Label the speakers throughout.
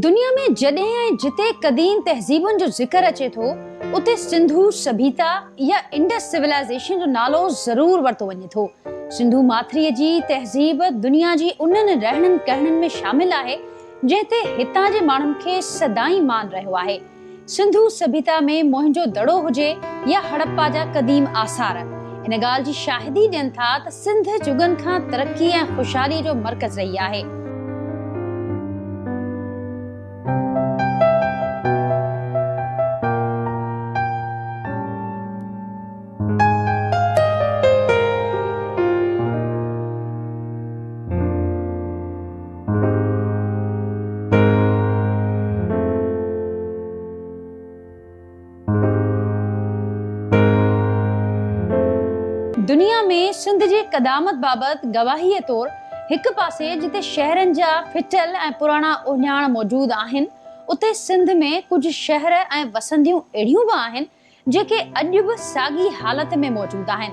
Speaker 1: دنيا ۾ جڏهن ۽ جتي قديم تهذيبن جو ذڪر اچي ٿو، اتي سنڌو سڀيتا يا انڊس سولائيزيشن جو نالو ضرور ورتو وڃي ٿو. سنڌو ماٿريء جي تهذيب دنيا جي انهن رهڻين ڪهڻين ۾ شامل آهي، جنهن تي هتان جي ماڻهن کي سدائين مان رهيو آهي. سنڌو سڀيتا ۾ موهن جو دڙو هجي يا هڙپا جا قديم آثار، ان ڳالهه جي شاهدي ڏين ٿا ته سنڌ جڳن کان ترقي ۽ خوشحالي جو مرڪز رهي آهي. دنيا ۾ سنڌ جي قدامت بابت گواهيء طور هڪ پاسي جتي شهرن جا ڦٽل ۽ پراڻا اهڃاڻ موجود آهن، اتي سنڌ ۾ ڪجهه شهر ۽ وسنديون اهڙيون به آهن، جيڪي اڄ به ساڳي حالت ۾ موجود آهن.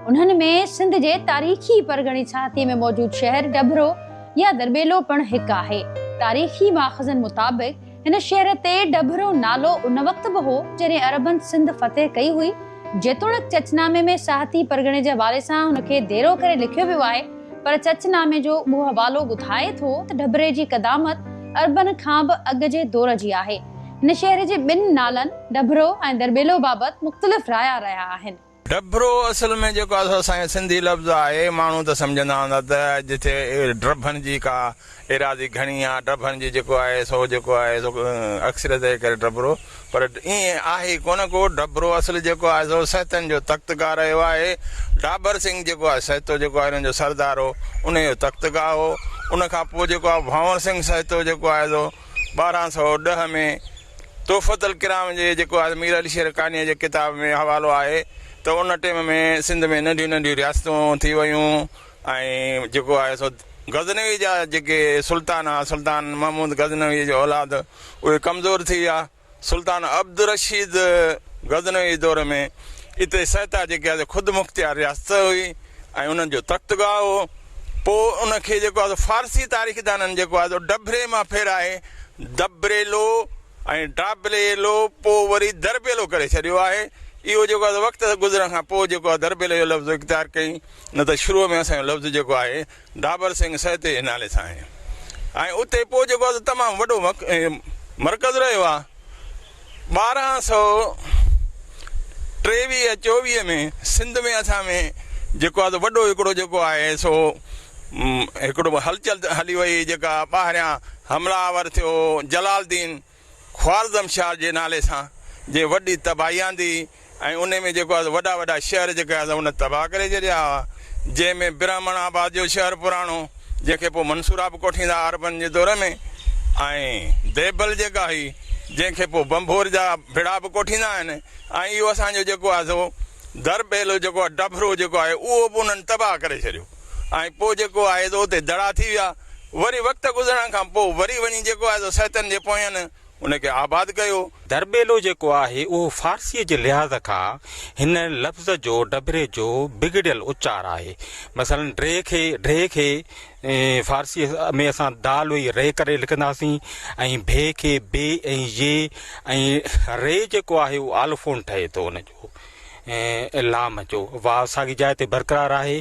Speaker 1: انهن ۾ سنڌ جي تاريخي پرڳڻي ساهتي ۾ موجود شهر ڊڀرو يا درٻيلو پڻ هڪ آهي. تاريخي ماخذن مطابق هن شهر تي ڊڀرو نالو ان وقت به هو، جڏهن عربن سنڌ فتح ڪئي هئي. جيتوڻيڪ چچنامي ۾ ساهتي پرڳڻي جي حوالي سان هن کي ديرو ڪري لکيو ويو آهي، پر چچ نامي جو اهو حوالو ٻڌائي ٿو ته ڊڀري جي قدامت عربن کان به اڳ جي دور جي آهي. هن شهر جي ٻن نالن ڊڀرو ۽ درٻيلو بابت مختلف رايا رهيا آهن.
Speaker 2: ڊڀرو اصل ۾ جيڪو آهي سو اسان جو سنڌي لفظ آهي. ماڻهو ته سمجهندا هوندا ته جتي ڊڀن جي ڪا ايراضي گهڻي آهي، ڊڀن جي جيڪو آهي سو جيڪو آهي سو اڪثريت جي ڪري ڊڀرو، پر ائين آهي ئي ڪونه ڪو. ڊڀرو اصل جيڪو آهي سو سهتن جو تختگاهه رهيو آهي. ڊاڀر سنگهه جيڪو آهي سهتو جيڪو آهي انهن جو سردار هو، انهي جو تختگاهه هو. ان کان پوء جيڪو آهي ڀنور سنگهه سهتو جيڪو آهي سو 1210 ۾ تحفة الڪرام جي جيڪو آهي مير علي شير قانع جي ڪتاب ۾ حوالو آهي ته ان ٽيم ۾ سنڌ ۾ ننڍيون ننڍيون رياستون ٿي ويون ۽ جيڪو آهي سو غزنوي جا جيڪي سلطان هئا سلطان محمود غزنوي جو اولاد اهي ڪمزور ٿي ويا. سلطان عبدالرشيد غزنوي دور ۾ اتي سهتا جيڪي آهي خود مختيار رياست هئي ۽ انهن جو تختگاهه هو. پوء ان کي جيڪو آهي فارسي تاريخدانن جيڪو آهي ڊڀري مان ڦيرائي دبريلو ۽ ڊابريلو پوء وري دربيلو ڪري ڇڏيو آهي. اهو جيڪو آهي وقت گذرڻ کان پوء جيڪو آهي دربيلو جو لفظ اختيار ڪيائين نه ته شروع ۾ اسان جو لفظ جيڪو آهي ڊابر سنگهه سهتي جي نالي سان آهي ۽ اتي پوء جيڪو آهي تمام وڏو مرڪز رهيو آهي. 1223 24 ۾ سنڌ ۾ اسان ۾ جيڪو آهي وڏو هڪڙو جيڪو آهي سو هڪڙو هلچل هلي وئي جيڪا ٻاهريان حمله آور ٿيو جلال الدين خوارزم شاهه جي نالي سان جنهن وڏي تباهي آندي ۽ انهي ۾ جيڪو آهي وڏا وڏا شهر جيڪي آهي ان تباهه ڪري ڇڏيا هئا جنهن ۾ برهمڻ آباد جو شهر پراڻو جنهن کي پوء منصوره به ڪوٺيندا هئا عربن جي دور ۾ ۽ ديبل جيڪا هئي جنهن کي پوء ڀنڀور جا ڀڙا به ڪوٺيندا آهن ۽ اهو اسان جو جيڪو آهي سو درٻيلو جيڪو آهي ڊڀرو جيڪو آهي اهو به انهن تباهه ڪري ڇڏيو ۽ پوء جيڪو آهي سو اتي دڙا ٿي ويا وري وقت گذرڻ کان پوء وري وڃي جيڪو آهي سو سهتن جي پوين ان کي آباد ڪيو.
Speaker 3: درٻيلو جيڪو آهي اهو فارسيء جي لحاظ کان هن لفظ جو ڊڀري جو بگڙيل اچار آهي. مثلاً ڊي کي ڍي کي فارسيء ۾ اسان دال ۽ ري ڪري لکنداسين ۽ ڀي کي بي ۽ يي ۽ ري جيڪو آهي اهو آلوفون ٺهي ٿو ان جو. ۽ لام جو واء ساڳي جاء تي برقرار آهي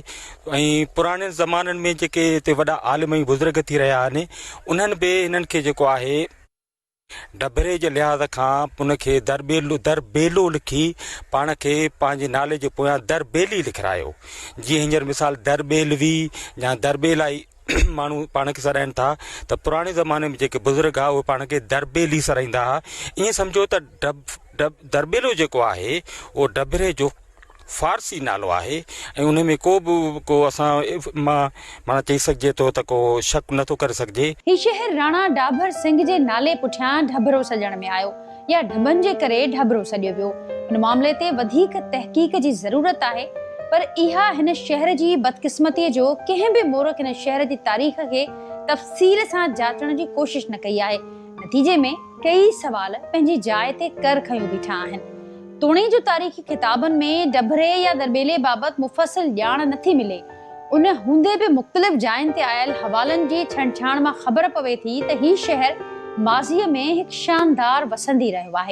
Speaker 3: ۽ پراڻن زمانن ۾ جيڪي هتي وڏا عالم ۽ بزرگ ٿي رهيا آهن انهن به هنن کي جيڪو آهي ڊڀري جي لحاظ کان ان کي درٻيلو دربيلو لکي پاڻ کي پنهنجي نالي جي پويان دربيلي لکرايو جيئن هينئر مثال درٻيلوي يا درٻيلائي ماڻهو پاڻ کي سڏائين ٿا ته پراڻي زماني ۾ جيڪي بزرگ هئا اهي پاڻ کي درٻيلي سڏائيندا هئا ائين سمجهو ته ڊڀ درٻيلو جيڪو آهي اهو ڊڀري جو فارسي نالو آهي ۽ ان ۾ ڪو به ڪو اسان مان معنيٰ چئي سگهجي ٿو ته ڪو شڪ نٿو ڪري سگهجي.
Speaker 1: هي شهر راڻا ڊاڀر سنگهه جي نالي پٺيان ڍڀرو سڏجڻ ۾ آيو يا ڍٻن جي ڪري ڍڀرو سڏيو ويو. ان معاملي تي وڌيڪ تحقيق جي ضرورت آهي پر اها هن شهر جي بدقسمتي جو ڪنهن به مورخ هن شهر جي تاريخ کي تفصيل سان جاچڻ جي ڪوشش نه ڪئي آهي. نتيجي ۾ ڪيئي سوال پنهنجي جاء تي ڪر کنيو بيٺا آهن. توڻي جو تاريخي ڪتابن ۾ ڊڀري يا درٻيلي بابت مفصل ڄاڻ نٿي ملي، ان هوندي به مختلف جاين تي آيل حوالن جي ڇنڊڇاڻ مان خبر پوي ٿي ته هي شهر ماضيء ۾ هڪ شاندار وسندي رهيو آهي.